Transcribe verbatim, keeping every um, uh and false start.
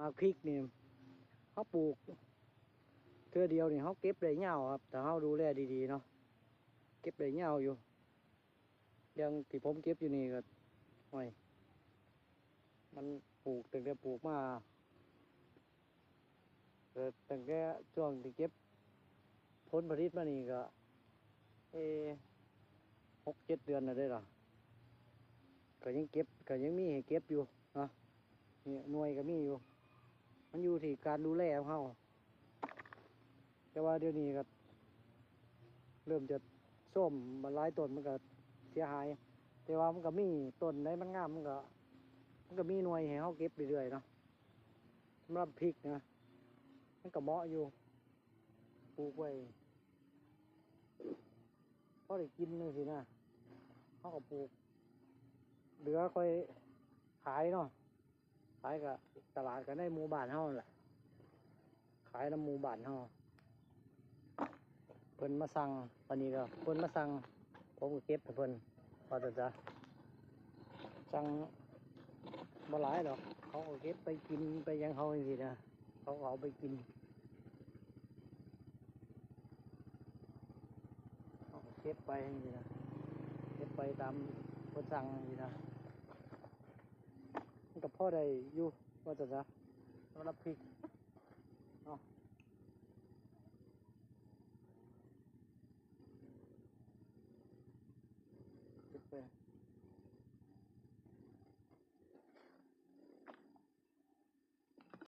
หมากพริกนี่เฮาปลูกเทื่อเดียวนี่เฮาเก็บได้ยาวครับ ถ้าเฮาดูแลดีๆเนาะ เก็บได้ยาวอยู่ อย่างที่ผมเก็บอยู่นี่ก็ โอ้ย มันปลูกตั้งแต่ปลูกมา เออ ตั้งแต่ช่วงที่เก็บผลผลิตมานี่ก็ เอ หกเจ็ดเดือนแล้วเด้อล่ะ ก็ยังเก็บ ก็ยังมีให้เก็บอยู่เนาะ นี่หน่วยก็มีอยู่ มันอยู่ที่การดูแลของเฮา แต่ว่าเดี๋ยวนี้ก็เริ่มจะโทรม มันหลายต้นมันก็เสียหาย แต่ว่ามันก็มีต้นใดมันงามมันก็ มันก็มีหน่วยให้เฮาเก็บเรื่อยๆเนาะ สำหรับพริกนะ มันก็เหมาะอยู่ ปลูกไว้ พอได้กินจังซี้นะ เฮาก็ปลูก เหลือค่อยขายเนาะ ขายก็ตลาดก็ในหมู่บ้านเฮานั่นแหละ ขายนำหมู่บ้านเฮา เพิ่นมาสั่ง วันนี้ก็เพิ่นมาสั่ง ผมก็เก็บให้เพิ่น ว่าซั่นซะ สั่งบ่หลายดอก เขาก็เก็บไปกินไปหยังเขาจังซี้นะ เขาก็เอาไปกิน เอาเก็บไปจังซี้นะ เก็บไปตามเพิ่นสั่งจังซี้นะ มันก็พอได้อยู่ ว่าซั่นซะ สำหรับพริกเนาะ เก็บไป